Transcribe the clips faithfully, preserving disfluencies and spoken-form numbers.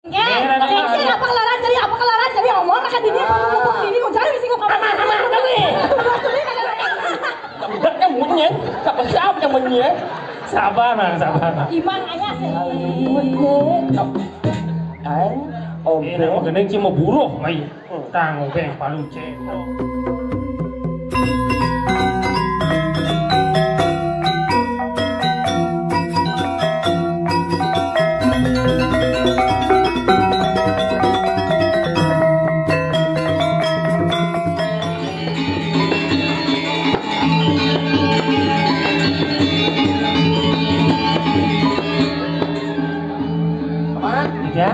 Nggih, sing apa kelaran jadi, apa kelaran jadi omong, maka dini ngomong dini, kok jadi mesti ngomong. Aman, aman, aman. Udah, yang bunyi, siapa, siapa yang bunyi, ya? Sabar, Mang, sabar, Mang. Imang aja sih. Ai, Ini nama obeng. Gendeng cuma buruh, mai. Tang obeng palu cek. Iya.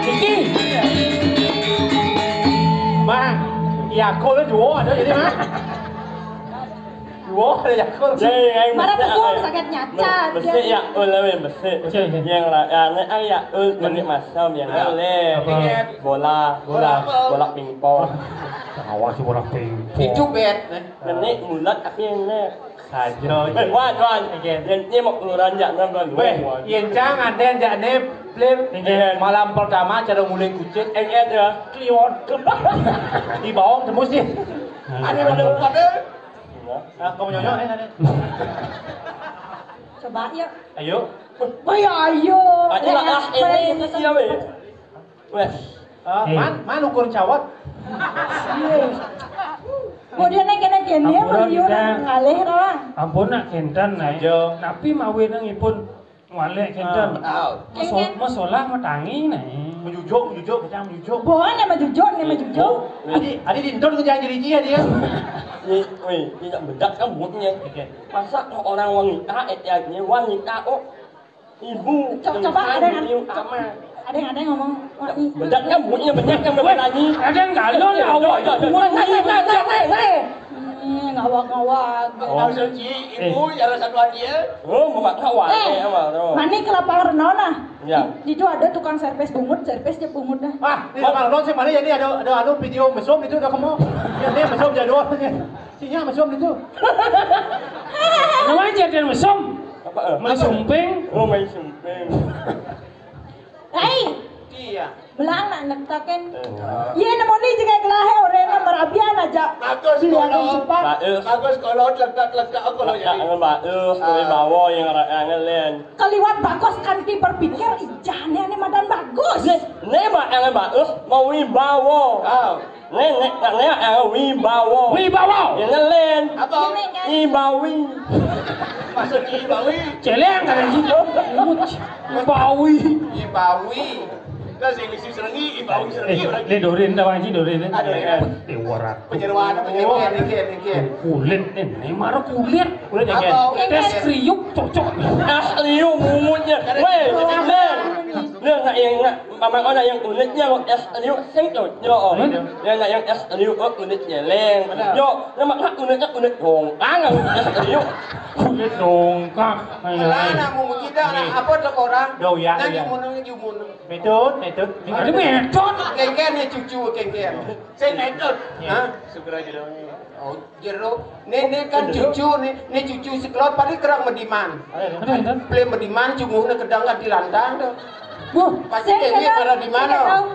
Iki. Mah, ya aku lu jual ada jadi mah. Wah, ya, kok sih? Marah mesum, sakit nyacat, Mesik ya. Ya, ul, weh, mesik. Mesik, ya. Yang la-, ane, ah, ya, ul, ngenik masam, yang Ya. Ul, eh. Apa? Bola. Bola. Bola pingpong. Awas, bola pingpong. Itu bet, eh. Ngenik mulat, tapi yang ne. Saja. Eh, wan, wan. Oke. Yang ini mau keluaran, jak nambah lu, Weh, wan. Yang jangan deh, jak ne, Plim. Oke. Malam pertama, cara mulai kucing. Eh, eh, ya. Kliwon. Di bawah tembus dia. Ada, ada, ada. Nah, kamu nyonyok, eh, tadi. Coba, yuk. Ayo. Oh, ya, ayo. Ah, iya, ah, ini, ini, iya, weh. Weh. Ah, Eh. Man, man ukur cawat. Iya. Kok dia naik, naik, naik, dia Ampura mau kita. Ngalih, lah. Ampun, nak, kenten, nah. Ayo. Tapi mawe nang ipun Wale kenten. Ah. Meso-, mesolah metangi nih. Menjujuk, menjujuk, kita menjujuk. Bohong nih menjujuk, nih menjujuk. Adi, adi dintun ke jangan jadi dia dia. Ni, weh, tidak bedak kan buatnya. Oke. Masa kok orang wanita, eh, ya, ini wanita, oh, ibu, Co-, coba ada yang, ibu, co-, ama. Ada yang, ada yang ngomong, wah, i-, Bedak kan buatnya banyak yang berani. Ada yang galon, Iya, awak iya, iya. Buat Nah, nah, nah, nah, nah, nah. Ih, ngawak-ngawak. Oh. Maksud si ibu, Eh. Jalan satuan dia. Oh, mau makan wale Eh, sama lo. Mani ke lapangan Renawan, nah. Ya. Di, di itu ada tukang servis bungut, servis dia bungut dah. Ah, ini tukang Renawan sih mana ya, ini ada, ada anu video mesum itu udah kamu. Ya, ini mesum jadwalnya. Sinya mesum itu. Namanya jadian mesum. Apa, eh? Mesumping. Oh, main sumping. Hei. Iya. Belang nak nektakin. Eh. Iya, nemu ni juga gelahe, orang nak merabian aja. Bagus, Iya, kalau cepat. Bagus. Bagus, kalau letak-letak aku lo Nak jadi. Yang bagus, Ah. Lebih bawa yang orang yang lain. Kaliwat bagus kanti berpikir, ijahnya ni madan bagus. Ni, ni mak yang bagus, mau wibawa. Ah. Ni, ni, nak ni yang wibawa. Wibawa. Yang lain. Apa? Ini kan. Ibawi. Maksud Ibawi? Celeng kan, Ji? Imut. Ibawi. Ibawi. Lah, sing isi serengi, Ibawi serengi Eh, lagi. Ni Dorin dah, Bang Ji, Dorin, eh. Aduh, ya. Eh, warat. Penyeruan, penyeruan, dikit, dikit. Kulit ni, ni marah kulit. Kulit ya, Apa? Ken? Tes kriuk cocok. Ah, liu mumutnya. Weh, ni. Ni nak yang nak, paman kau nak yang kulitnya, kau es liu sing cocok. Hmm? Yang nak yang es liu, oh, kulit jeleng. Benar. Yo, nama nak kulitnya kulit dongkang, yang es liu. Kulit dongkang. Ayo, Lah, ayo. Nak mau kita, nak Ni. Apa tu orang? Yo, ya, Nak ya. Jumun, jumun. Metode, metode. Ada metode. Kengken ni cucu, kengken. Saya metode. Ya. Hah? Segera judulnya. Oh, jero. Ni, ni kan cucu, ni, ni cucu sekelot, paling kerang mediman. Ada, ada. Ada, ada. Pelin mediman, cunguh ni kedang kan di lantang tu. Buh, Pasti saya kengken kena, pada di saya mana? Kena tahu.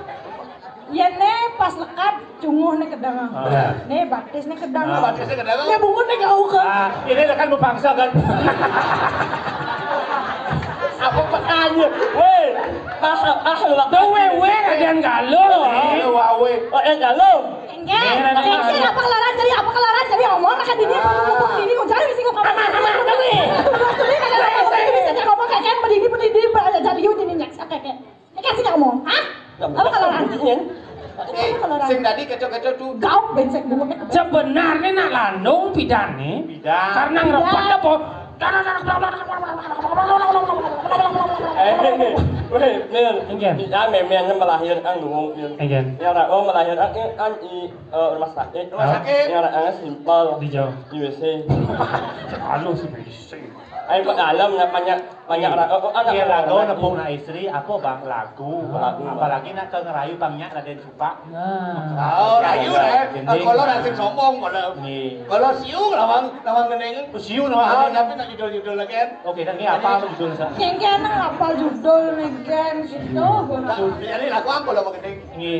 Ya, ni pas lekat, cunguh ni kedang. Ah. Ni batis ni kedang. Ah. Batis ni kedang. Ni bungut ni kau ke? Ah, ini kan berpaksa kan. Apa petanya? Weh, ah, ah, lah. Dah, weh, weh, ada yang galau, eh. Galau, weh. Oh, eh, galau. Enggak, Enggak, enggak, enggak. Apa kelaran jadi, apa kelaran jadi omong, maka dini, Ah. Ngomong dini, kok jadi mesti ngomong. Aman, aman, aman. Ini bisa ngomong kayak, kayak berdiri, berdiri, berdiri, jadi, jadi, nyak, kayak, kayak. Ini kasih ngomong, hah? Apa kelaran? Iya. Eh, Apa kelaran? Sing tadi keco-keco tu. Gauk bencek bungut. Sebenarnya nak landung pidane. Pidan. Karena ngerepat Pidan. Apa? Eh, weh, Mir. Enggak. Iya, memangnya melahirkan dulu, Mir. Enggak. Yang nak, oh, melahirkan kan i, eh, rumah sakit. Rumah sakit. Yang nak, eh, simpel. Di jauh. Di W C. Anu sih, W C. Ayo ke dalam nak banyak, banyak orang. Oh, oh, anak. Iya, lagu orang. Nepuk nak istri, apa bang lagu? Lagu. Apalagi nak ke ngerayu bang nyak Raden Supak. Nah. Oh, rayu dah. Kalau nasib sombong kalau. Kalau siu lawang, lawang gending. Oh, siu lawang. Ah, tapi nak judul-judul lagi kan. Oke, dan ini apa judul saya? Yang kena apa judul nih kan gitu. Jadi lagu apa lawang gending? Ini.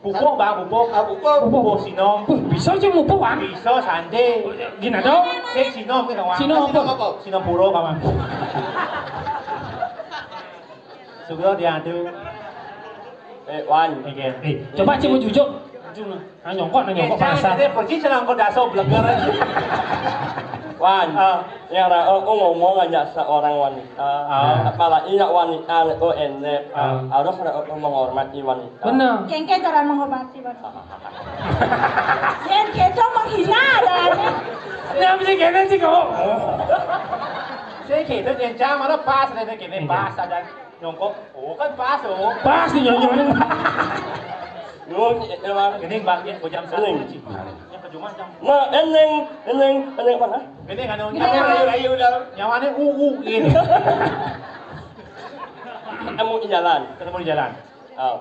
Pupuk, Bang, pupuk. Ah, pupuk. Pupuk sinom. Wah, bisa aja pupuk, Bang. Bisa, sande. Gini dong. Sik sinom ki, kawan. Sinom apa? Sinom puro, kawan. Sudah diadu. Eh, Wan. Oke. Eh, coba cuma jujuk. Ah, nyongkok, nah, nyongkok pasar. Jadi persis senang kau daso bleger. Wan. Ah. Yang ra, oh, ngomong aja seorang wanita. Ah. Apalagi nak wanita, oh, enek. Ah. Harus ra, oh, menghormati wanita. Benar. Kengke cara menghormati wanita. Yang keco menghina ada. Ya, bisa kena sih kau. Saya kira dia cang mana pas, dia kira pas aja. Nyongkok, oh kan pas, oh. Pas nih nyonyo nih. Nun, emang. Ini bang, ya, jam satu. Ini. Cik. Yang percuma jam. Nah, eneng, eneng, eneng mana? Ini kan, ini. Nyawane uu, ini. Ketemu di jalan. Ketemu di jalan. Oh.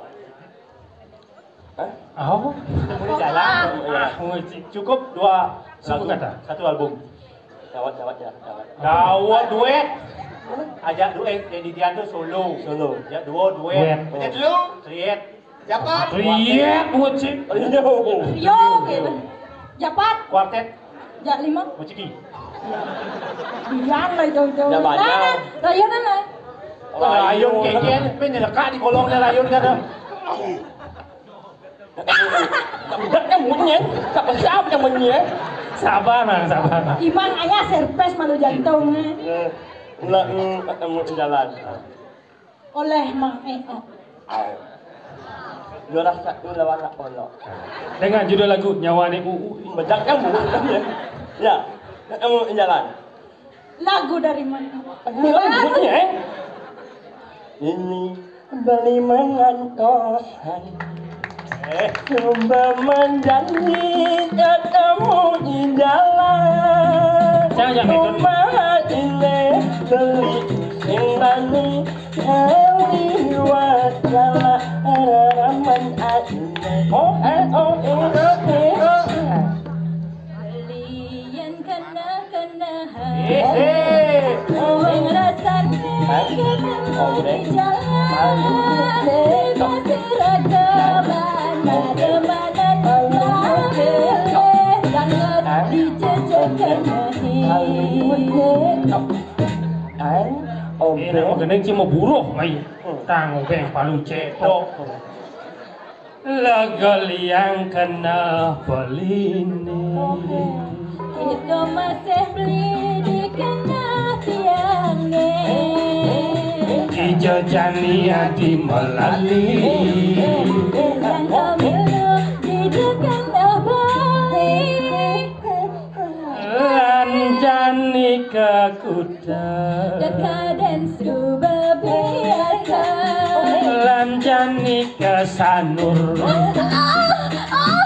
Hah? Oh. Ketemu di jalan. Iya. Ah, cukup dua lagu. Satu album. Jawab, jawab, ya, jawab. Jawab duet. Ajak duet, jadi dia tuh solo. Solo. Ajak duo duet. Duet. Ajak dulu. Triet. Siapa? Triet, buat sih. Rio. Rio, gitu. Japat. Kuartet. Jak lima. Muciki. Biar lah jauh-jauh. Ya, banyak. Nah, nah. Rayunan lah. Rayun kayaknya, apa nyelekak di kolongnya rayun kan. Budak nyamuknya, siapa siapa nyamuknya? Sabar, Mang, sabar, Mang. Imang ayah serpes malu jantung. Eh, lah, mm, ketemu di jalan. Oleh Mang Eo. Juara satu lawan Nak Polo. Dengan judul lagu Nyawane Uu. Bedak nyamuk. Ya, ketemu di jalan. Lagu dari mana? Ini lagunya, eh? Ini beli mengantosan. Eh. Coba menjanji ketemu di jalan. Jangan, jangan, itu. Cuma ini beli sing bani liwat jalan haraman aine. Oh, eh, oh, eh, oh, eh. Lian kena-kena hai. Eh, eh. Orang rasanya kena di jalan. Masih ragaman, ada mana yang boleh. Jangan dijejekan hai. Ai, eh, obeng. Nama gending cuma buruh, mai. Hmm. Tang obeng palu cedok. Lega liang kena pelini. Kita masih beli di kena tiang ni. Ijo jani ati melali. Yang kami di kena balik. Lan jani ke kuda. Dekaden scuba biasa. Lan jani ke Sanur. Ah, ah, ah.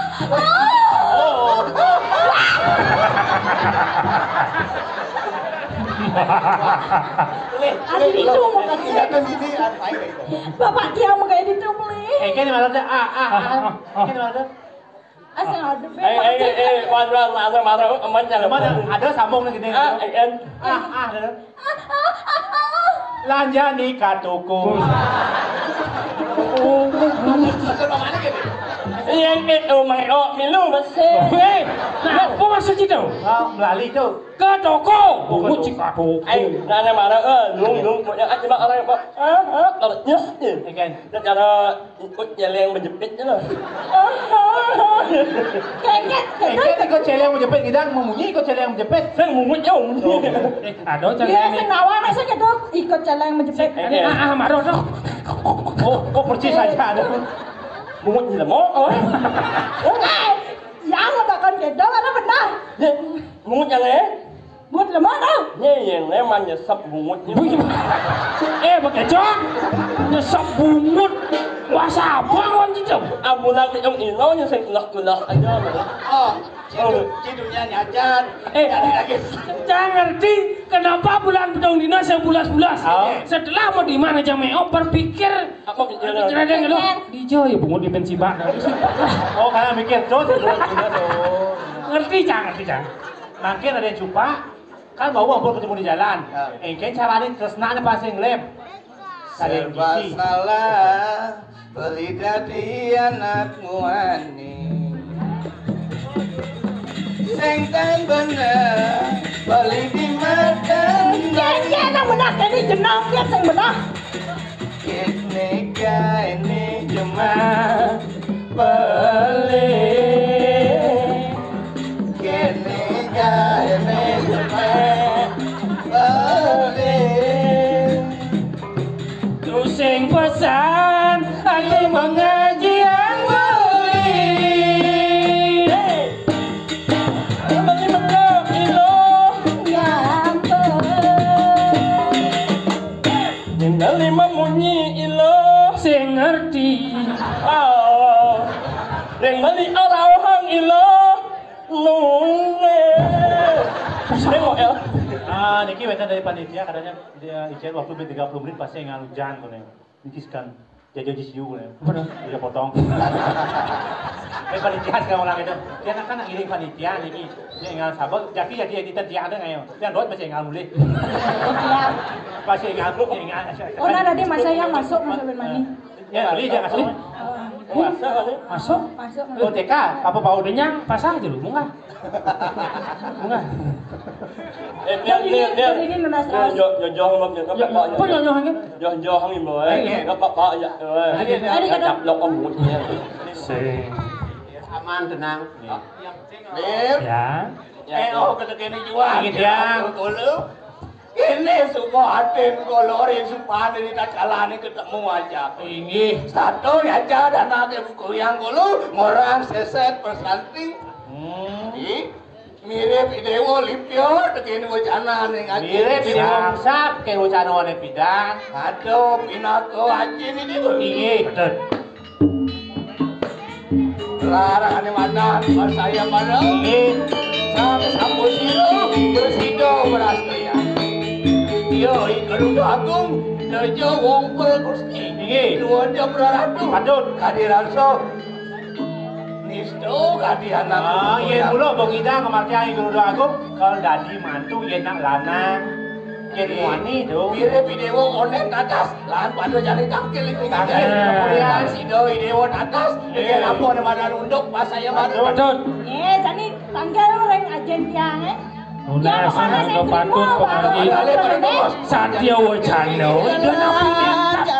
Adi itu mau kasih. Bapak dia mau kayak gitu, beli. Eh, kan mana ada? Ah, ah, ah. Kan mana ada? Asal ada. Eh, eh, eh, eh, wan, wan, wan, wan, wan, wan, wan, wan. Ada sambung lagi nih. Ah, eh, eh. Ah, ah, ada. Lanja ni katuku. Iya, eh, oh my, oh, milu, besi. Hei, nah, apa maksud itu? Ah, melali tu. Ke toko, bungut si katuku. Eh, nana marah, eh, nung, nung, punya aja mak orang apa? Ah, ah, kalau nyes, eh. Again. Cara ikut celeng menjepit je lah. Kengket, kengket. Kengket ikut celeng menjepit, kita memunyi ikut celeng menjepit. Saya memungut je, memungut. Eh, ada celeng. Dia sengawa masa kita ikut celeng menjepit. Eh, eh. Ah, ah, marah tu. Oh, oh, persis saja ada. Memungut je lah, mau, oh. Eh, yang letakkan kita mana benar? Ya, memungut je lah, eh. Buat lemah dah. Nye, yang leman nyesep bungut. Wih. Eh, pakai cok. Nyesep bungut. Bahasa apa kawan kita? Ampun, aku yang ino nyesep kulah-kulah aja. Oh. Cidu-, cidunya nyajan. Eh, jadi lagi. Jangan ngerti kenapa bulan bedong dina sebulas-bulas. Oh. Setelah mau di mana jameo berpikir. Apa pikir? Pikir ada yang gitu. Di jo ya bungut di pensi bak. Oh, karena mikir terus bulan dina tuh. Ngerti cang, ngerti cang. Makin ada yang cupak, kan bau ampun ketemu di jalan. Ya. Engke carane tresnane pasti ngelem. Saling serba gisi. Salah, beli dadi anak muani. Sing ten bener, beli dimakan. Iya, iya, nang bener, ini jenang, dia sing bener. Kene kae ne cuma beli. Kene kae ne cuma beli. Terus sing pesan, aku mengaji yang beli. Beli mekep ilo. Ningali mamunyi ilo. Sing ngerti. Oh. Ningali arauhan ilo. Nune. Tengok ya. Ah, niki wénten dari panitia katanya dia izin waktu lebih tiga puluh menit pasti nggak hujan tuh nih. Niki sekan jajo di siu nih. Bener. Udah potong. Eh, panitia sekarang orang itu. Dia kan nak ngiring panitia niki. Dia nggak sabar, jadi jadi editan dia ada nggak ya? Yang doang masih nggak mulai. Siap. Masih nggak mulai, nggak. Oh, nah, tadi masa yang masuk, masuk ben mani. Ya, beli aja masuk. Masuk, masuk. Masuk. Oh, T K, apa bau denyang? Pasang aja lu, munggah. Munggah. Eh, dia, dia, dia. Ini lunas. Dia nyo-, nyonyoh, Bang, ya. Ya, apa nyonyoh ini? Nyonyoh ini, Bang. Eh, iya. Nggak apa-apa, ya. Eh. Ada, ada. Nggak caplok, Om, mulutnya. Sing. Aman, tenang. Iya. Lir. Ya. Eh, oh, kena kene jual. Inggih, Tiang. Kene suka atin kolorin supane ditakalane ketemu aja. Inggih. Satu aja dan ake buku yang kulu, ngorang seset persanti. Hmm. Ih, mirip Idewo Lipio, tekene wacana ning ati. Mirip Idewo. Sap, sap, ke wacana wane pidan. Aduh, pinako aji ini, Bu. Inggih. Betul. Larane manah, saya manah. Inggih. Sang Samposira, prasida prastaya. Iya, ing Garuda Agung, Raja Wong Pergusti. Inggih. Nuwun jam ratu. Patut. Kadi rasa. Nistu kadi anak. Ah, yen kula mbok ngidang ngamartya ing Garuda Agung, kal dadi mantu yen nak lanang. Yen wani, Dong. Pire pidewa onen tatas, lan padha jane tangkil iki. Tangkil, kemudian. Sida idewa tatas, yen apa ne madan unduk pas saya baru. Patut. Eh, jane tangkil ring ajen tiang, eh. Nunas, ya, pokoknya sing patut, trimo, pokoknya. Patut. Satya wacana. Iya, iya.